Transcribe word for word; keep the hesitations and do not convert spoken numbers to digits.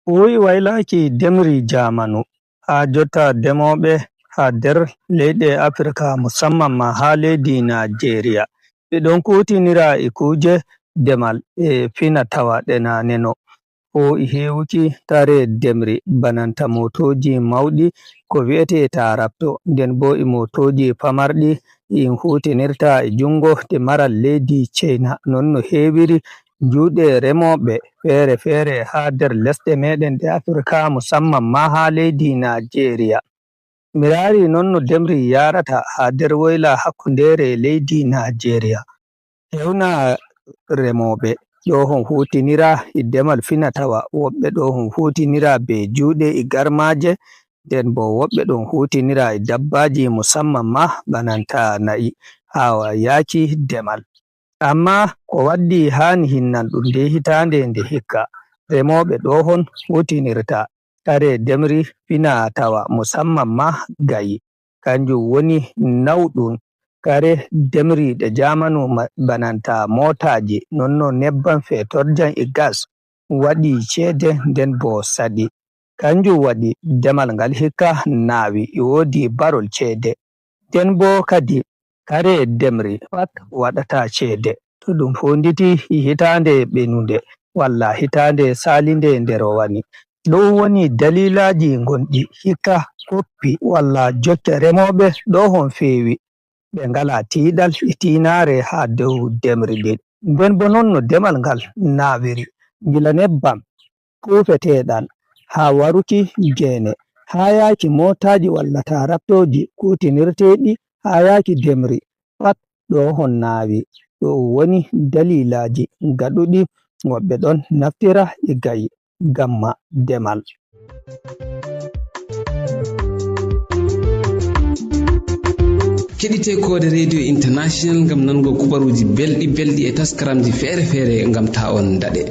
Ɓooyi waylaaki demri jaamanu. Haa jotta demooɓe haa nder leyɗe Afirka, musamman ma haa leydi Naajeeriya, ɓe ɗon kuutinira e kuuje demal e fina tawa ɗe naaneno. Ɓooyi heewuki kare demri bananta mootooji mawɗi ko wi'etee taarabto, nden boo e mootooji pamarɗi in huutinirta e junngo ɗi maral leydi China. Non no heewiri juuɗe remooɓe feere-feere haa nder lesɗe meɗen ɗe Afirka, musamman ma haa leydi Naajeeriya. Mi raari non no demri yaarata haa nder woyla hakkundeere leydi Naajeeriya. Hewna remooɓe ɗo hon huutinira e demal fina tawa, woɓɓe ɗo hon huutinira be juuɗe e garmaaje, nden boo woɓɓe ɗon huutinira e dabbaaji, musamman ma bananta na'i, haa yaaki demal. Ammaa ko waddi haani hinnan ɗum nde hitaande nde hikka, remooɓe ɗo hon huutinirta kare demri fina tawa, musamman ma gayi. Kanjum woni nawɗum kare demri ɗe jaamanu ma-, bananta mootaaji, non no nebbam feetorjam e gas waɗi ceede nden boo saɗi. Kanjum waɗi demal ngal hikka naawi, e woodi barol ceede. Nden boo kadi kare demri pat waɗata ceede. To ɗum foonditi e hitaande ɓenunde walla hitaande saalinde nde rowani. Ɗum woni daliilaaji gonɗi hikka koppi walla jokke remooɓe ɗo hon feewi. Ɓe ngalaa tiiɗal e tiinaare haa dow demri ɗin. Nden boo non no demal ngal naawiri. Gila nebbam kuufeteeɗal haa waruki geene, haa yaaki mootaaji walla taaraktooji kuutinirteeɗi haa yaaki demri, pat ɗo hon naawi. Ɗo woni daliilaaji gaɗuɗi woɓɓe ɗon naftira e gayi gamma demal. Keɗite Koode Radio International ngam nango kubaruuji belɗi belɗi e taskaramji feere-feere ngam ta on daɗe.